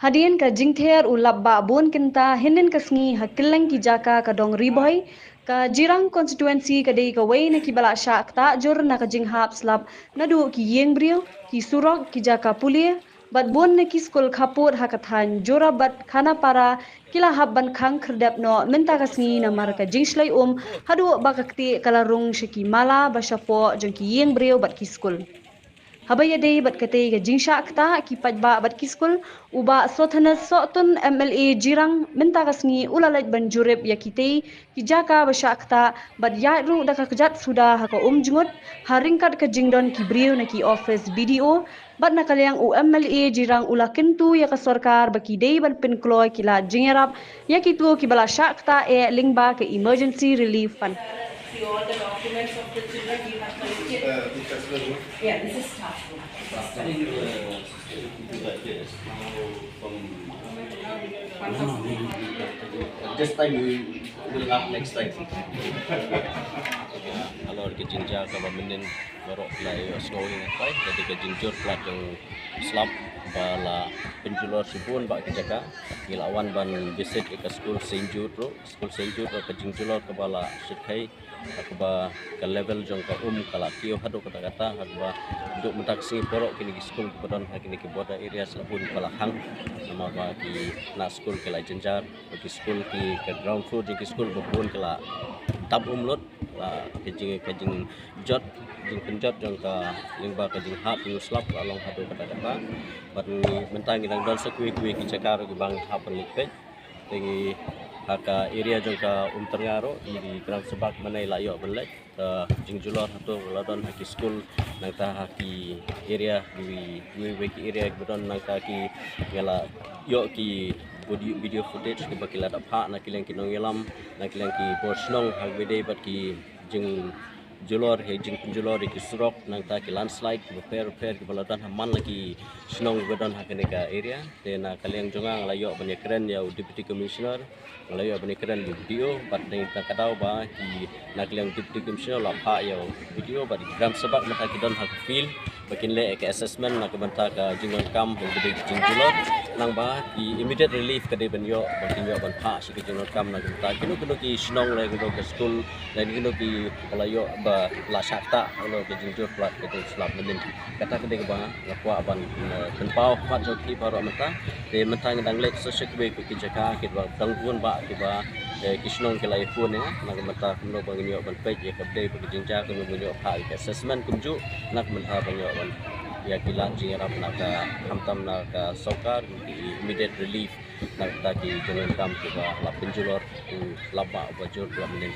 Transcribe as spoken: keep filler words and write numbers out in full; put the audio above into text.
Hadien ka jingther u lapbah bun kynta hynnin ka sngi ha kylleng ki jaka ka dong Ri Bhoi, ka Jirang constituency ka dei kawei na kiba la shah ktah jur na ka jinghap slap naduh ki ïing briew, ki surok, ki jaka pule, bad bun na ki skul khappud ha ka thaiñ Jorabat Khanapara ki la hap ban khang khyrdep noh mynta ka sngi namar ka jingshlei um, haduh ba ka ktieh ka la rung sha ki mala ba shapoh jong ki ïing briew bad ki skul. Haba ïadei bad katei ka jingshah ktah ki paidbah bad ki skul, u Bah Sothanas Sohtun, M L A Jirang, mynta ka sngi u la leit ban jurip ïa kitei ki jaka ba shah ktah bad ïaid ruh da ka kjat suda ha ka um jngut, ha ryngkat ka jingdon ki briew na ki office B D O, bad na ka liang u M L A Jirang u la kyntu ïa ka sorkar ba ki dei ban pynkloi ki lad jingïarap ïa kito kiba la shah ktah eh lyngba ka Emergency Relief Fund. See all the documents of the children we have collected. Yeah, this is staff room. This time we will have next time. Halor ka jingjia kaba mynnin baroh la ïohsngew ïa ngi, ka dei ka jingjur palat jong slap ba la pynjulor shibun bah ki jaka. Ngi la wan ban visit ïa ka skul Saint Jude ruh, skul Saint Jude ruh ka jingjulor kaba la shyrkhei, ha kaba ka level jong ka um ka la kiew haduh katta katta, ha kaba haduh mynta ka sngi baroh kine ki skul kiba don ha kine ki border areas la bun ka la hang. Namar ba ki khynnah skul ki la jynjar, ba ki skul ki, ka ground floor jong ki skul ba bun ki la dap um lut. La ka jing, ka jingjot, jingpynjot jong ka lyngba ka jinghap jong u slap ka long haduh katta katta. Bad ngi mynta ngi dang don sa kiwei kiwei ki jaka ruh kiba ngi hap ban leit peit. Te ngi ha ka area jong ka Umtyrnga ruh, ngi dang sbak mynne la ïoh ban leit. Ka jingjulor hato la don ha ki skul, nangta ha ki area, kiwei kiwei ki area kiba don, nangta ki, nga la ïoh ki video, video footage kiba ki la dap phah na ki liang ki nongïalam, na ki liang ki bor shnong, ha kaba ïadei bad ki jingjulor, ha jingpynjulor ïa ki surok, nangta ki landslide kiba pher pher kiba la don ha man la ki shnong kiba don ha kane ka area. Te na ka liang jong nga, nga la ïoh ban ïakren ïa u Deputy Commissioner, nga la ïoh ban ïakren ïa u B D O, bad na ka daw ba ki na ka liang Deputy Commissioner la phah ïa u B D O, bad ki gram sabak mynta ki don ha ka field ba kin leh ka assessment na ka bynta ka jingdonkam ha kaba dei ka jingjulor. Nang ba ki immediate relief ka dei ban ïoh, ba kin ïoh ban phah sha ka jingdonkam na ka bynta kino kino ki shnong lane kino ka skul lane kino kiba la ïoh ba la shah ktah halor ka jingjur palat ka jingslap mynnin. Kata ka dei kaba nga kwah ban, eh, pynpaw khmat jong phi baroh mynta. Te mynta ngi dang leit sa sha kiwei kiwei ki jaka kiba dang bun bah kiba, eh, ki shnong ki la ïaphone ïa nga na ka bynta kumno ba ngin ïoh ban peit ïa kaba dei ba ka jingjia, kumno ba ngin ïoh phah ïa ka assessment kumjuh na ka bynta ban ïoh ban ïa ki lad jingïarap na ka, khamtam na ka sorkar, ki immediate relief na ka bynta ki jingdonkam kiba la pynjulor u slap bah uba jur palat mynnin.